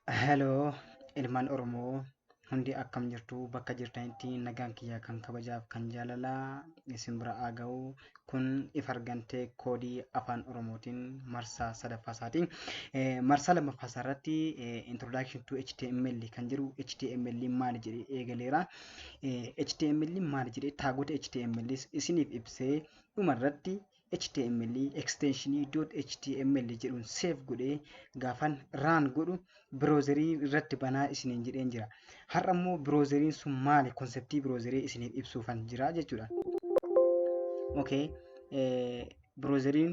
Hello ilmaan Oromoo hundi, akkam jirtu? Bakka jirtanitti nagaan kiyya kan kabajaaf kan jaalalaa isin bira haa ga'u. Kun Ifa Argantee koodii afaan Oromootiin marsaa sadaffaa isaati. Marsaa lammaffaa isaa irratti introduction to HTML kan jedhu, HTML maali jedhee eegaleera. HTML maali jedhee taagota HTML isiniif ibsee, dhuma irratti HTML extensionii .html jedhuun save godhee gaafan run godhu browserii irratti banaa isiniin jedheen jira. Har'a immoo browseriin sun maali? Conceptii browserii isiniif ibsuufan jira jechuudha. Okay. Browseriin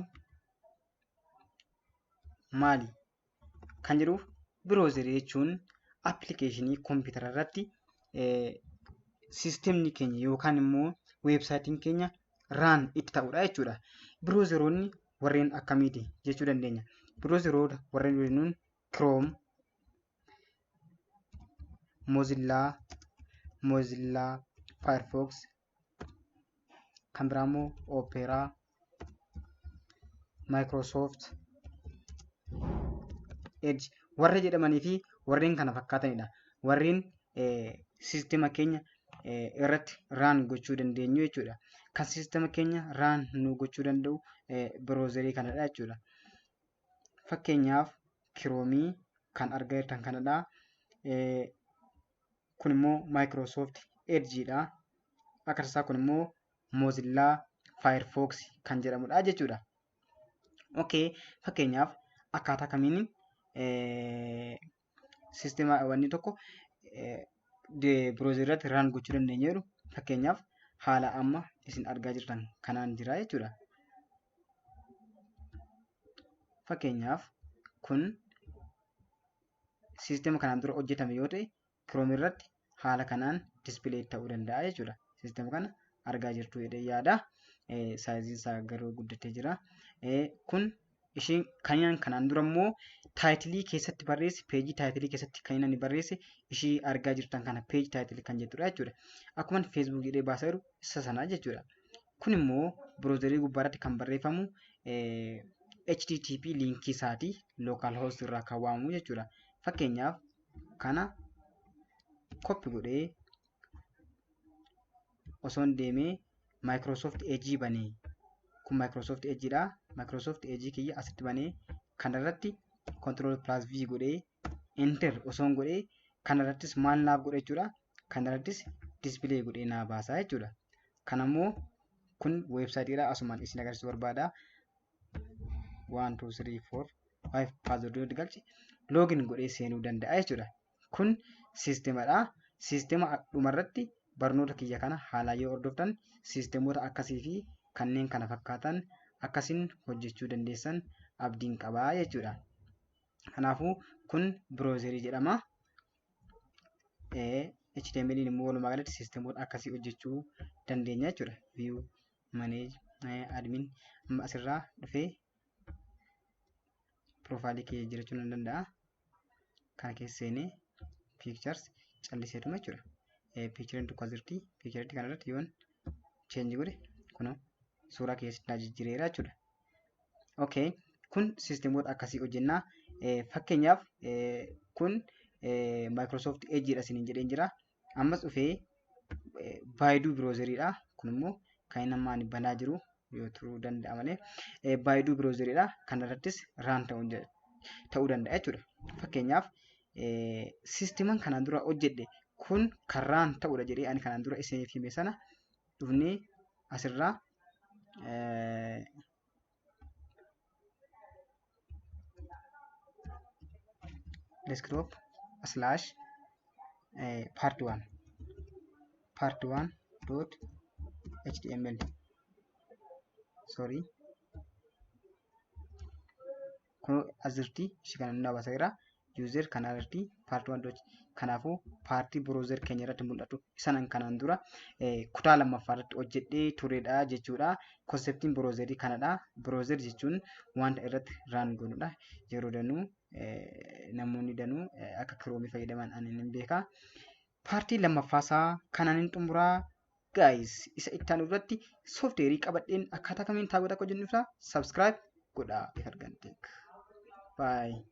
maali kan jedhuuf, browserii jechuun appilikeeshinii kompiitara irratti siistemni keenya yookaan immoo weebsaayitiin keenya run itti ta'udha jechuudha. Browseroonni warreen akkamiiti jechuu dandeenya. Browseroota warreen jennuun Chrome, Mozilla, Mozilla Firefox, kan biraa immoo Opera, Microsoft Edge warra jedhamanii fi warreen kana fakkaatanidha. Warreen siistema keenya irratti run gochuu dandeenyu jechuudha. Kan siistema keenya run nu gochuu danda'u browserii kanadha jechuudha. Fakkeenyaaf Chrome kan argaa jirtan kanadha. Kun immoo Microsoft Edge dha. Akka tasaa kun immoo Mozilla Firefox kan jedhamudha jechuudha. Okay, fakkeenyaaf akkaataa kamiin siistema wanni tokko browser irratti run gochuu dandeenya jedhu, fakkeenyaaf haala amma isin argaa jirtan kanaan jira jechuudha. Fakkeenyaaf kun siistema kanaan dura hojjetame yoo ta'e, Chrome irratti haala kanaan display ta'uu danda'a jechuudha. Siistema kana argaa jirtu jedhee yaada. Saayiziin isaa garuu guddatee jira. Kun ishiin kan kanaan dura immoo taayitilii keessatti barreesse, peejii taayitilii keessatti kan inni barreesse ishii argaa jirtan kana, page title kan jettudha jechuudha. Akkuma Facebook jedhee baasaa jiru isa sana jechuudha. Kun immoo browserii gubbaarratti kan barreeffamu HTTP liinkii isaati, local host irraa kan waamamu jechuudha. Fakkeenyaaf kana copy godhee osoon deemee Microsoft Edge banee, kun Microsoft Edge dha. Microsoft Edge kiyya asitti banee kanarratti control plus V godhee enter osoon godhee, kanarrattis maal naaf godha jechuudha. Kanarrattis display godhee naa baasaa jechuudha. Kanammoo kun weebsaayitiidha, asumaan isin agarsiisuu barbaada. 1 2 3 4 5 password galche login godhee seenuu danda'a jechuudha. Kun siistemadha. Siistema dhumarratti barnoota kiyya kana haalaan yoo hordoftan, siistemoota akkasii fi kanneen kana fakkaatan akkasiin hojjechuu dandeessan abdiin qabaa jechuudha. Kanaafuu kun browserii jedhama. HTML immoo walumaa galatti siistemoota akkasii hojjechuu dandeenya jechuudha. View, manage, admin, amma asirraa dhufee piroofaayilii kiyya jiraachuu nan danda'a. Kana keessa seenee pictures calliseetuma jechuudha. Picturein tokko as jirti. Picture kanarratti yoon change godhe, kunoo suuraa keessatti naa jijjiireera jechuudha. Okay, kun siistemoota akkasii hojjennaa. Fakkeenyaaf kun Microsoft Edge dha isiniin jedheen jira. Ammas dhufee Baidu browseriidha. Kun immoo kan inni amma ani banaa jiru yoo turuu danda'a malee Baidu browseriidha. Kanarrattis run ta'uu danda'a jechuudha. Fakkeenyaaf siisteman kanaan dura hojjedhe kun kan run ta'uudha jedhee ani kanaan dura isiniif hime sana dhufnee asirraa desktop slash part 1 part 1 dot html, sorry, kun as jirti, ishii kana nu baaseera, user kana irratti part 1 dot. Kanaafuu paartii browser keenya irratti mul'atu isanan kanaan dura kutaa lammaffaa irratti hojjedhee turedha jechuudha. Konseptiin browserii kanadha. Browser jechuun wanta irratti run goonudha. Yeroo danuu namoonni danuu akka Chrome fayyadaman ani hin beeka. Paartii lammaffaasaa kanaan hin xumuraa guys, isa itti aanu irratti soofteerii qabadheen akkaataa kamiin taagota akka hojjennu ibsa. Subscribe godhaa. Ifa Arganteek. Bye.